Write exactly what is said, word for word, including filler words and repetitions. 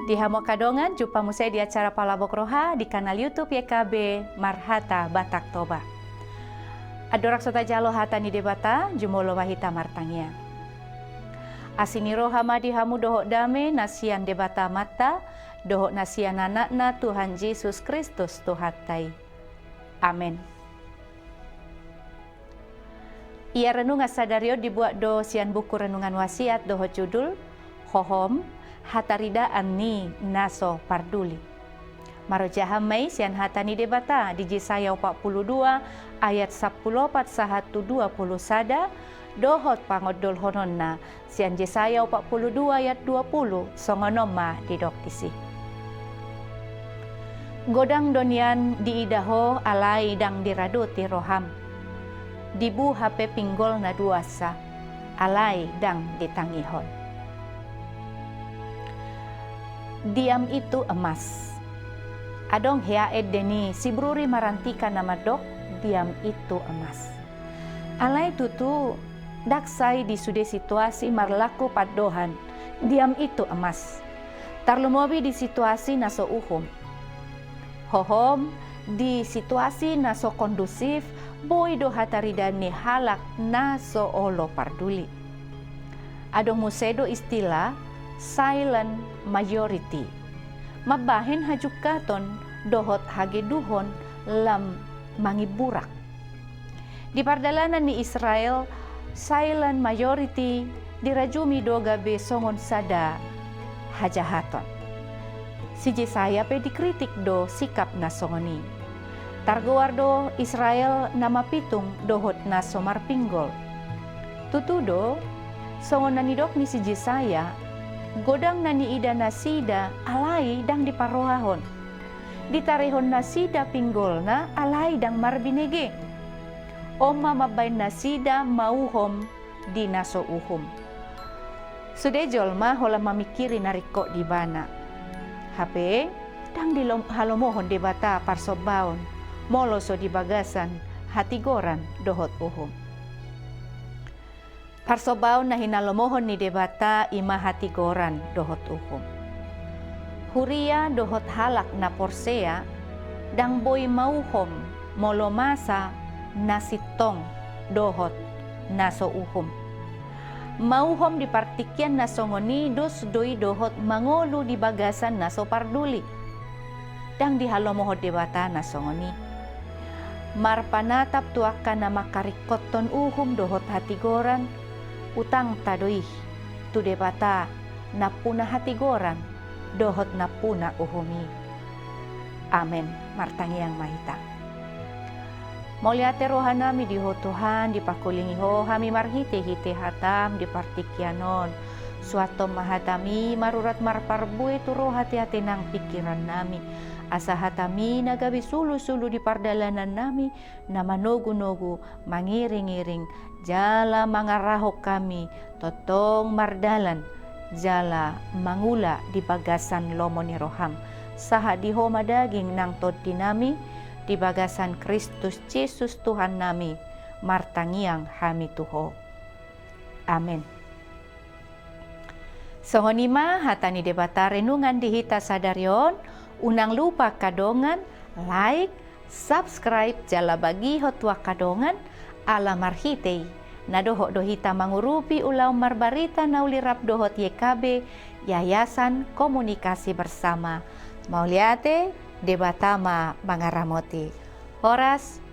Di hamu angka dongan, jumpa muse di acara Palabok Roha di kanal YouTube Y K B Marhata Batak Toba. Andorang so tajalo hata ni Debata, jumolo ma hita martangiang. Asi ni roha ma di hamu dohot dame na sian Debata Amanta, dohot na sian Anakna Tuhan Jesus Kristus Tuhanta i. Amen. Ia renungan sadari on dibuat do sian buku Renungan Wasiat dohot judul, Hohom, Hataridaan ni na so Parduli. Marojahan ma i sian hata ni Debata di Jesaya opat pulu dua ayat sampulu opat sahat tu dua pulu sada, dohot pangondolhononna sian Jesaya opat pulu dua ayat dua pulu, songon on ma didok disi. Godang do nian diida ho alai ndang diradoti roham. Dibuha pe pinggol na duansa, alai ndang ditangihon. Diam itu emas. Adong hea ende ni si Bruri Marantika na mandok, diam itu emas. Alai tutu, ndang sai di sude situasi marlaku pandohan, diam itu emas. Tarlumobi di situasi na so uhum. Hohom, di situasi na so kondusif, boi do hataridaan ni halak na so olo parduli. Adong muse do istilah silent majority. Mambahen hajungkaton dohot hageduhon lam mangimburak. Di pardalanan ni Israel, silent majority dirajumi do gabe songon sada hajahaton. Si Jesaya pe dikritik do sikap na songon i. Targoar do Israel na mapitung dohot na so marpinggol. Tutu do, songon na nidok ni si Jesaya, godang na niida nasida alai ndang diparrohahon. Ditarehon nasida pinggolna alai ndang marbinege. On ma mambahen nasida mauhom di na so uhum. Sude jolma holan mamingkiri na ringkot di ibana. Hape, ndang dilom-, halomohon Debata parsombaon, molo so di bagasan hatigoran dohot uhum. Parsombaon na hinalomohon ni Debata i ma hatigoran dohot uhum. Huria dohot halak na porsea, ndang boi mauhom molo masa na sintong dohot na so uhum. Mauhom di partingkian na songon i dos do i dohot mangolu di bagasan na so parduli. Ndang dihalomohon Debata na songon i. Marpanatap tu angka na mangkaringkothon uhum dohot hatigoran, utangta do i tu Debata nampuna hatigoran dohot nampuna uhum i. Amen. Martangiang ma hita. Mauliate rohanami di Ho Tuhan, dipangkulingi Ho hami marhitehite hataM di partingkian on. Suanhon ma hataMi marurat marparbue tu roha, ateate nang pingkirannami, asa hataMi na gabe sulusulu di pardalanannami, na manogunogu, mangiringiring, jala mangarahon hami tongtong mardalan jala mangula di bagasan lomo ni rohaM, sahat di homa daging nang tondinami, di bagasan Kristus Jesus Tuhannami, martangiang hami tu Ho. Amen. Songon i ma hata ni Debata renungan di hita sadari on. Unang lupa angka dongan, like, subscribe jala bagihon tu angka dongan, ala marhite i na dohot do hita mangurupi ulaon marbarita na uli rap dohot Y K B, Yayasan Komunikasi Bersama. Mauliate, Debata ma mangaramoti. Horas.